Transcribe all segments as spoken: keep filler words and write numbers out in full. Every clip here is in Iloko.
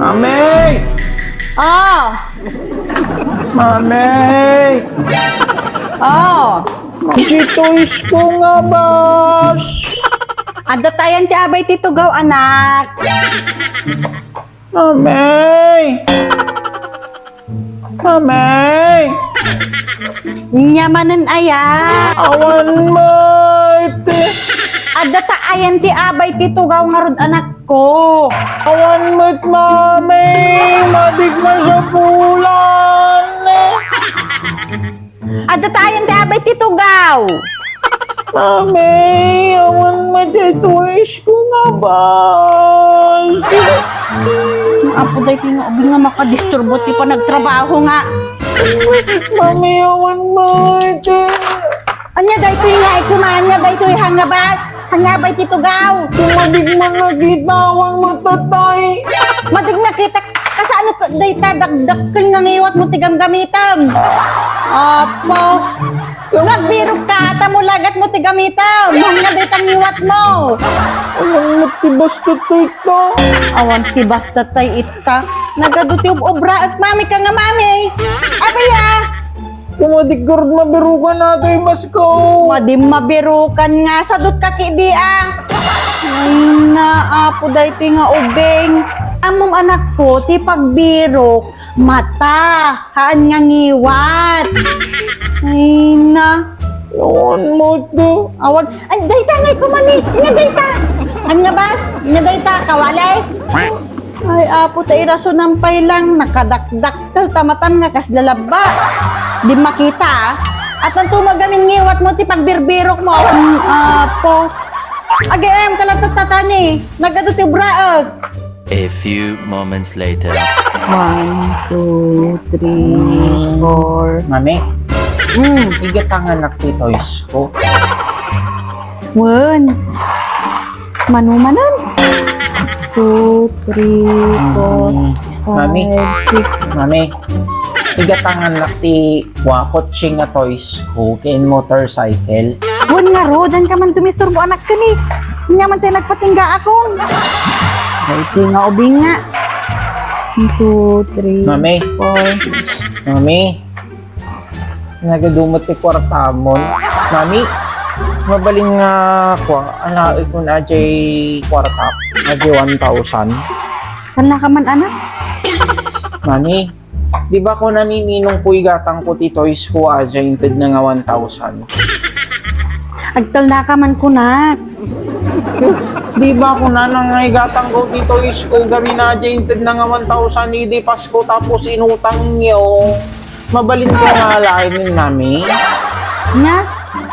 Mami! Oh! Mami! Oh! Ditoy ko nga bas. Adda tayan ti abay ti tugaw, anak. Mami! Mami! Nya manen aya? Awan met. Adda ta ayan ti abay ti tugaw ngarud, anakko. Awan met, Mami. Madik masapulan. Adda ta ayan ti abay ti tugaw. Mami, awan met ditoy ko nga bas. Apo, daytoy nga ubing nga makadisturbo ti panagtrabaho nga. Mami, awan met. Anya daytoy nga ikuna, anya daytoy hangabas, hangabay ti tugaw. Kung madig man nakita, awan matatay. Madig nakita, kasano ka, dayta, dakdakkel nga ngiwat mo ti gamgamitam. Apo. Nagbirok ka, ta mulagat mo ti gamitam. Hanga dayta ngiwat mo. Awan met ti basta tay ita. Awan ti basta tay ita. Nagadu ti ub-, obra, at mami ka nga mami. Abaya. Kumadik garud mabirukan nato, ibas ko. Madi mabirukan nga, sadot ka ki di, ah. Ay na, apo, daytoy nga ubing. Amom, anakko, ti pagbirok, mata, haan nga ngiwat. Ay na. Awan met. Awan. Ay, dayta nga ikumani. Nga dayta. Anya bas? Nga dayta, kawali? Ay, apo, ta irasonam pay lang, nakadakdakkel ta matam nga kas lalabba. Di makita, ah. At ang tumagamin ngiwat mo, ti pagbirbirok mo. Mm, apo. Agay, ayam ka lang tatatani. Nagadu ti obraek. A few moments later. One, two, three, four. Mami, mm, igatanganak ti toys ko. Wen. Manumanan. Two, three, four, mm, Mami, five, six. Mami, igatanganak ti Wa kotse nga toys ko, ken motorcycle. Wen ngarud, ania man tumisturbo anak ken ni. Ania man ti nagpatingga akon. Daytoy nga ubing nga. One, two, three, Mami. Four. Mami. Nagadumat ti kwartamon. Mami, mabalin nga kua, alaek ko na jay kwarta, na jay one thousand. Ania ka man, anak? Mami, Di ba kuna ni ninong ko igatangko ti toys ko, adda intedna nga one thousand? Agtalna ka man kunak. Di ba kuna nga igatangko ti toys ko, gamin adda intedna nga one thousand idi Pasko tapos inutangyo? Mabalin ko nga alaen, Mami. Nia?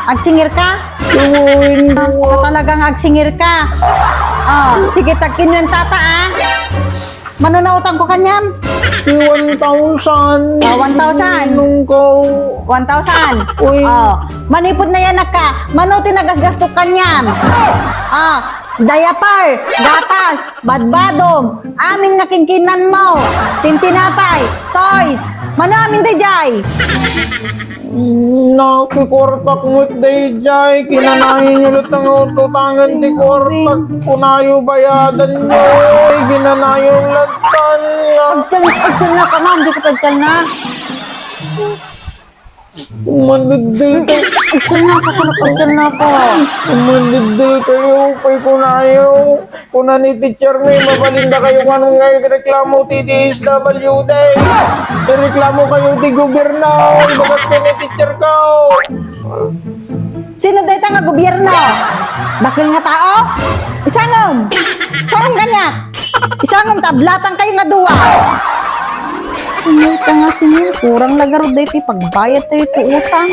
Agsingir ka? Uy, ah, ka talagang agsingir ka. Oh, sige, tagkinwentata, ah. Mano nautang ko kaniam? Ti one thousand. Ah, one thousand. Nung ko. One thousand. Uy. Oh, manipud na yan ka. Mano ti nagasgastok kaniam? Ah, diaper, gatas, badbadom, amin nga kinkinan mo, tintinapay, toys. Mano amin dayjay? Nakikuartak met dayjay, kinanayon yo latta nga ututangen ti kuartak, kunayo bayadan yo, ay, kinanayon latta nga. Agtal-, agtalna ka man, di ka pagtalna. Mandeddel ka. Agtalna ka, kunak, agtalna ka. Mandeddel kayo, pay kunayo. Kuna ni teacher mi, mabalin dakayo nga nung nga agreklamo ti D S W D. Ireklamo kayo ti gobierno, ibagat ken ni teacher ko. Sino dayta nga gobierno? Dakkel nga tao? Isangom! Saan kanya? Isangom ta ablatang kayo nga dua. Sino ka nga sino? Kurang na garud dayta pagbayad tayo ti utang.